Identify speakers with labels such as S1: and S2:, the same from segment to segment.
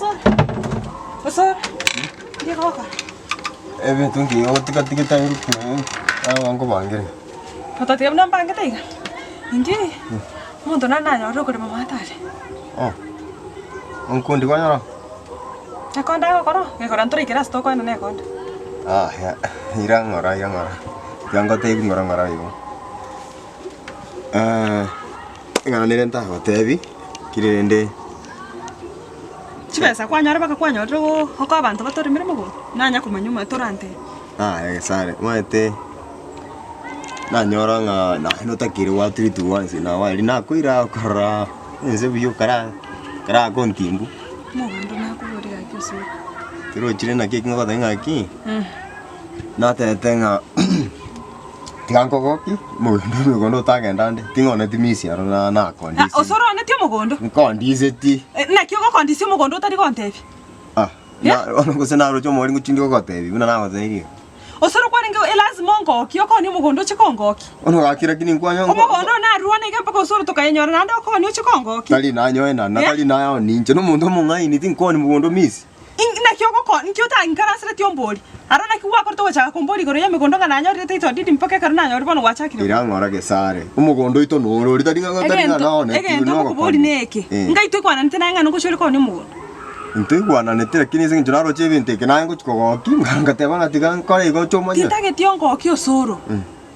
S1: Osoro, osoro, ndiye gokora.
S2: Ebinto nki otigatigete aye nkobangere.
S1: Otatiga buna mbangete iga, inche omonto nare nanyorire okorema maate aria.
S2: Oh, onkundi kwanyora?
S1: Ekonda agokora, gekora ntoraikere ase tokoenda na ekonda.
S2: Aya, ira ng'ora ira ng'ora, tiga ngotebi ng'ora ng'ora igo. Eng'ana nere ntagotebi, lakini rende.
S1: Chibesa kwanyora mpaka kwanyorire go okoa abanto batoremere mogondo, nanya komanya omanye torantebie.
S2: Aya gesare, omanyete nanyora ng'a naye notakeire gwatreatwa onsi na riria nakoira okorora ense buya okara okara kontimbu.
S1: Omogondo nakoboria gaki osoro.
S2: Tirochire naki eki ngogotebia ng'aki, natebete ng'a Tiga nkogoki, omogondo omogondo otagenda ande, ting'oneti misi aro na
S1: Ah,
S2: nakondisiri.
S1: osoro onetie omogondo?
S2: Nkondiseti.
S1: Eh, naki ogokondisia omogondo otari gontebia?
S2: Ah, na bono gose naroche omori ngochi ndi gogotebia buna nagotebia iga.
S1: Osoro kwarenge elasima ongokie okonie omogondo oche kongokia.
S2: Bono gaki lakini nkwanya nko-
S1: Omogondo one narwane iga mpaka osoro tokayenyora naende okonie oche kongokia.
S2: Tari nanyoe na
S1: Eh?
S2: tari naoni inche nomonto omong'aini tinkooni mogondo misi.
S1: Naki ogokora? Inki otainkaranseretie ombori? Aro naki gwakorete ogochaka komboria igoro y'emegondo ng'a nanyorire title deed mpaka ekero nanyorire bono gwachakire
S2: Ira ng'ora gesare, omogondo oito noro oria tari ng'a tari ng'a
S1: Egento
S2: naone
S1: egento ngokoboria neke,
S2: Eh.
S1: ngai toigwananete naye ng'a nogochia ore koonia omogondo?
S2: Ntoigwananete lakini ase eng'encho naroche ebinto eke naye ngochia kogokia, ngateba ng'a tiga nkore igo oche omanye.
S1: Tintageti ongokie osoro.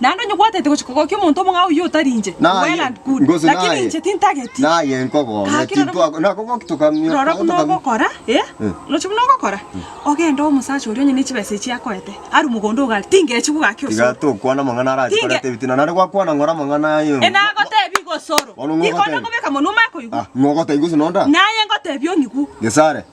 S1: Naende onye gwatete gochia kogokia omonto omong'ao oyio otari inche,
S2: Naye,
S1: well and good,
S2: gose
S1: lakini
S2: naye,
S1: inche tintageti.
S2: naye nkogogeti
S1: Gaki rora
S2: ntwa- nakogoki tokamia-
S1: Rora buna
S2: tokamia-
S1: ogokora, eh,
S2: Eh.
S1: roche buna ogokora, ogende omosacha oria onye ne chibesa echi akoete, arwe mogondo iga aria, tingechigwa gaki
S2: Tiga
S1: osoro.
S2: tokwana amang'ana arache
S1: Tinge-
S2: koreta ebitina, naende gwakwana ng'ora amang'ana aye.
S1: Enagotebi igo osoro,
S2: Bono ng'o
S1: iko
S2: ogotebi?
S1: ndakobeka monwe omanye koigwa.
S2: Ah, ng'o ogotebi gose nonda?
S1: Naye ngotebi ong'igwe.
S2: Gesare.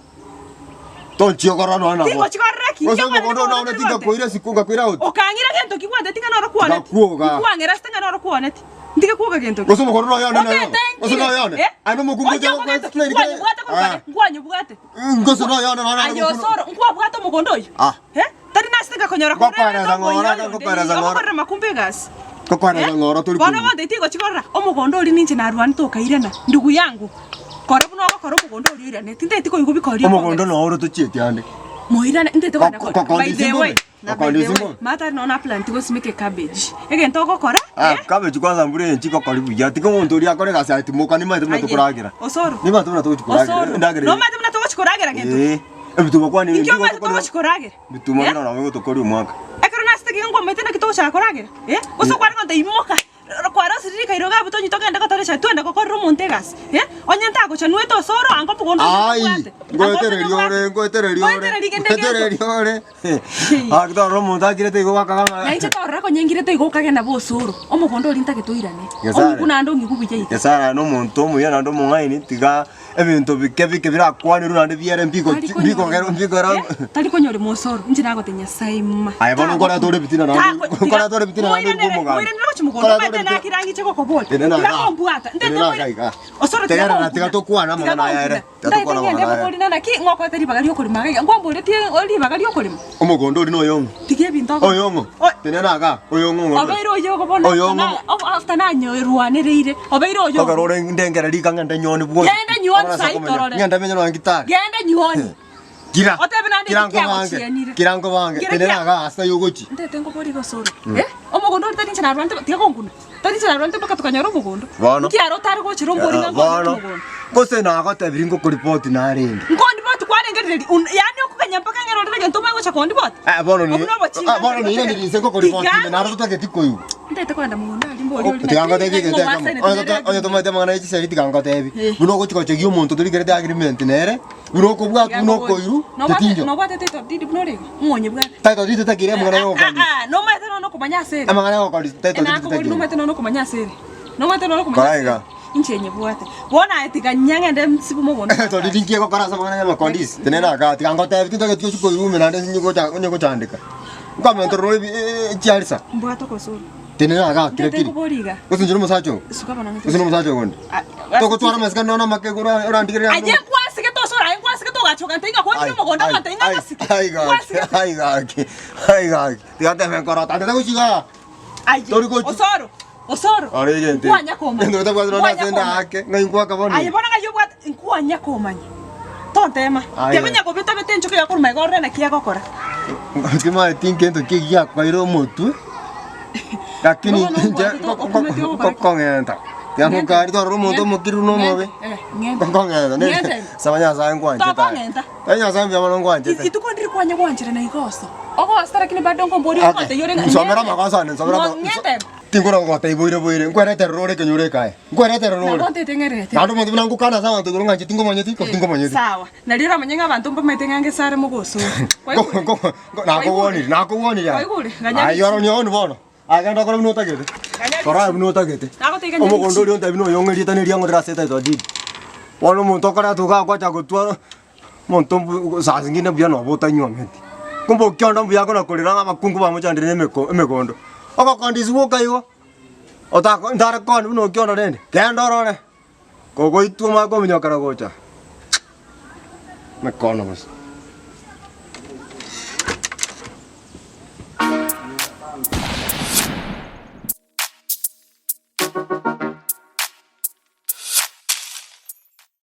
S2: Tonchiogorora nonya nabo.
S1: Tingochikorera ki?
S2: Gose
S1: Inki
S2: omogondo one naone tingakoira isiko ngakoira out.
S1: Okang'ira gento ki gwanteti ng'a noro kwaneti?
S2: Ngakwoga.
S1: Nkwang'era ase ng'a noro kwaneti. Ntige kwoga gento ki?
S2: Gose omogondo noyo one noyo.
S1: Otete
S2: Gose
S1: nkire.
S2: noyo one.
S1: Eh?
S2: Aye nomokungu
S1: Oche
S2: oche
S1: okogento,
S2: explain kere-
S1: nkwanyebwate korwa
S2: Ah.
S1: kare, nkwanyebwate.
S2: Mm, Gose noyo one noyo
S1: Aye osoro, nkwabwate omogondo oyo.
S2: Ah.
S1: Eh? Tari nase tingakonyora
S2: Ngokweresa ng'ora, ngokweresa ng'ora.
S1: Ogokorera makumba egasi.
S2: Ngokweresa ng'ora tori
S1: Bono
S2: koigwa.
S1: ogontebia tigochikorora, omogondo oria ninche narwanete okairana, ndugu yangu, kora buna ogokora omogondo oria oirane, tintageti koigwa bikori
S2: Omogondo noo ore tochieti ande.
S1: Moirane, ntagete kogenda
S2: Ko-
S1: kore.
S2: ko-
S1: By the
S2: kondi
S1: way,
S2: sing'ombe?
S1: na by
S2: Kondi
S1: the way,
S2: sing'ombe?
S1: mata nonye na plant gosimeka ecabbage. Egento ogokora,
S2: Ah,
S1: eh,
S2: cabbage kwanza mbura eye nchigokori buya, tiga omonto oria akore egasi aye timoka nimanyete buna
S1: aye,
S2: tokoragera.
S1: Osoro,
S2: Nimanyete buna togochi koragera,
S1: osoro,
S2: endagera eye.
S1: nomanyete buna togochi koragera gento ki?
S2: Eh, ebituma kwani
S1: Inki
S2: mbigo
S1: omanyete
S2: tokori-
S1: togochi koragera?
S2: Bituma
S1: Eh?
S2: bire nabo bigotokoria omwaka.
S1: Ekero nasete iga nkwamaete naki togochaka koragera, eh? Gose kware gonta imoka, kwarosire rikairo iga abwo tonywe togende gotora echae twende gokorera omonto egasi, eh? Onye ntagocha nwete osoro ango omogondo oyio
S2: Ai,
S1: ntobwate. Ango
S2: ngoetereria
S1: ntobwate.
S2: ore, ngoetereria ore,
S1: Ngoetereria kende gento.
S2: ngoetereria ore. Gaki torora omonto akirete igo gwakaga ng'a
S1: Na inche torora konya ngirete igo okagenda bo osoro, omogondo oria ntagete oirane.
S2: Gesare.
S1: Ong'igu naende ong'igu buya iga.
S2: Nyasaye aye nomonto omuya naende omong'aini, tiga ebinto bike bike birakwanerwe naende biere mbigo
S1: Tari
S2: mbigogero
S1: konyorema.
S2: mbigora
S1: Eh, tari konyorema osoro, inche nagote Nyasaye mma.
S2: Aye bono nkoreta ore ebitina naende
S1: Tako-
S2: nkoreta ore ebitina naende
S1: Moiranere,
S2: orikwa omoganda.
S1: moiranere gochia mogondo,
S2: Nkoreta ore
S1: omanyete
S2: ebitina-
S1: nakirangiche gokoboria.
S2: Tenena
S1: Tiga
S2: igaa.
S1: kombwata, ntete
S2: Tenena
S1: moira-
S2: igaa igaa.
S1: Osoro tiga
S2: Tegerera,
S1: konkuna.
S2: tiga tokwane
S1: Tiga
S2: amang'ana aya ere.
S1: konkuna.
S2: Tiga
S1: Ntagete
S2: tokwane
S1: ng'ende
S2: amang'ana aya.
S1: boboria naki ng'okoete ribaga riokorima iga iga, nkwamboretie ribaga riokorima?
S2: Omogondo oria noyong'o.
S1: Tiga ebinto ogo-
S2: Oyong'o.
S1: O-
S2: Tenena igaa, oyong'o ng'o.
S1: Obeire oyogo bono
S2: Oyong'o.
S1: after na- after nanyorwanereire, obeire oyogo.
S2: Kogera ore ndengere rika ng'ende nyoni bwosi.
S1: Genda nyuoni
S2: Ore ase
S1: sai
S2: okomenya.
S1: torore.
S2: Ng'ende menye nonya gitari.
S1: Genda nyuoni.
S2: Kira.
S1: Otebe naende
S2: Kira
S1: eki
S2: nkobange.
S1: kiagochianire.
S2: Kira nkobange.
S1: Kira
S2: Tenena
S1: kia-
S2: igaa ase aye ogochi.
S1: Ntete nkoborie gosoro. Eh? Omogondo oria tari inche narwanete tiga konkuna. Tari inche narwanete mpaka tokanyora omogondo.
S2: Bono.
S1: Nki aro otare gochera ombori ng'a nkonyete
S2: Bono.
S1: omogondo.
S2: Gose nagotebirie ngokoripoti narenge.
S1: Nkondiboti kwarengereria un yaani okoganya mpaka ng'ere orere egento omanye gocha kondiboti?
S2: Eh, bono ni
S1: Obwo nobochinga
S2: ah, bono niiranire inse ngokoripoti ime naro totageti koigwa.
S1: Ntagete kogenda mogondo aria mbori oria
S2: Tiga ngotebi egento ekemo. Onye tota- onye tomaete amang'ana ya chisegi tiga ngotebi.
S1: Eh.
S2: Buna ogochi gochegia omonto torikerete agreement nere, buna okobwatwa buna okoirwa, tetinjo.
S1: Nobwate title deed buna ore iga? Ng'o onyebwate?
S2: Title deed totakeire amang'ana ya ogokodisa.
S1: Ah, ah, nomanyete nonya okomanya ase ere.
S2: Amang'ana ya ogokodisa title deed
S1: Nakobori
S2: totakeire.
S1: nomanyete nonya okomanya ase ere. Nomanyete nonya okomanya
S2: Kora
S1: ase
S2: iga.
S1: ere. Inche nyebwate. Bono aye tiga nyang'ende nsibe mogondo.
S2: Title deed nki egokora ase amang'ana ya amakondisi? Tenena igaa, tiga ngotebi tintageti ochie koirwa ime naende onye gocha onye gochandeka. Nkomentorera ore ebi echiarisa.
S1: Mbwate okosoro.
S2: Tenena igaa kira
S1: Ntete
S2: kiri.
S1: nkobori iga.
S2: Gose inche nomosacha oo?
S1: Suka bono ng'ete.
S2: Gose nomosacha oo konde?
S1: Ah,
S2: Togotwara amasikani nonya namake igoro orandigererie
S1: Aye
S2: ande.
S1: nkwasigete osoro aye nkwasigete ogacha ogantebia ng'a kwangire omogondo ogantebia ng'a ngasike.
S2: Ai gaki,
S1: Nkwasigete.
S2: ai gaki, ai gaki. Tiga tebe nkorota, tete gochia igaa.
S1: Aye.
S2: Tori gochi-
S1: Osoro. Osoro.
S2: Ore egento.
S1: Nkwanya komanya.
S2: Egento otabwati nonya
S1: Nkwanya
S2: ase enda
S1: komanya.
S2: ake, ng'ai nkwaka bono.
S1: Aye bono ng'ai obwate nkwanya komanya. To. Tontema.
S2: Aye.
S1: Tiga konya kobeta beta enchoka iga korwa magega orore naki egokora.
S2: Timanyeti nkento ki giakwaire omotwe, lakini
S1: Bono
S2: inche
S1: obwate to- okumete ogokora ki?
S2: nkokong'enta. Tiga ngokari torore omonto omokiru na omobe,
S1: Eh, ng'ente.
S2: nkokong'enta nere
S1: Ng'ente.
S2: saba Nyasaye nkwanchete aye.
S1: Tokong'enta.
S2: Tari Nyasaye mbuya mono nkwanchete.
S1: Ituko ndiri kwanya gwancherana iga oso. Ogosa lakini bado nkomboria
S2: Okay.
S1: ogotebi ore ng'a
S2: Nsomera amagoso ane, nsomera
S1: Ngo-
S2: ama-
S1: ng'ente.
S2: Tinkona gogotebia boire boire, nkwereterere ore ekenyoro eke aye, nkwereterere ore.
S1: Nabo ntete ng'erete.
S2: Naende omonto buna ngokana ase abanto igoro ng'a inche tingomanyeti, ko tingomanyeti.
S1: Sawa. Nario oramanye ng'a abanto mbamaete ng'a ngesare mogosora. Kwaigure?
S2: Ko- ko- ko- Nakogwanire, nakogwanire aye.
S1: Kwaigure? Ganya
S2: Aye oro nioni bono. Aye genda okore buna otagete.
S1: Ganya
S2: Kora aye buna otagete.
S1: Nagotebia ganya
S2: Omogondo
S1: richi.
S2: oria ontebi noyo ong'e erieta neria ng'otera ase etitle deed. Bono omonto okoreta iga agocha gotwara omonto mbu saa zingine mbuya noba otanyuometi. Kumbe okionda mbuya akona korera ng'a abakungu bamochandire na emeko emegondo. Ogokondisi gwoka igo, otako ntare koni buna okionda rende, genda orore, kogoitwa omanye kominyokera gocha, mekono bosa.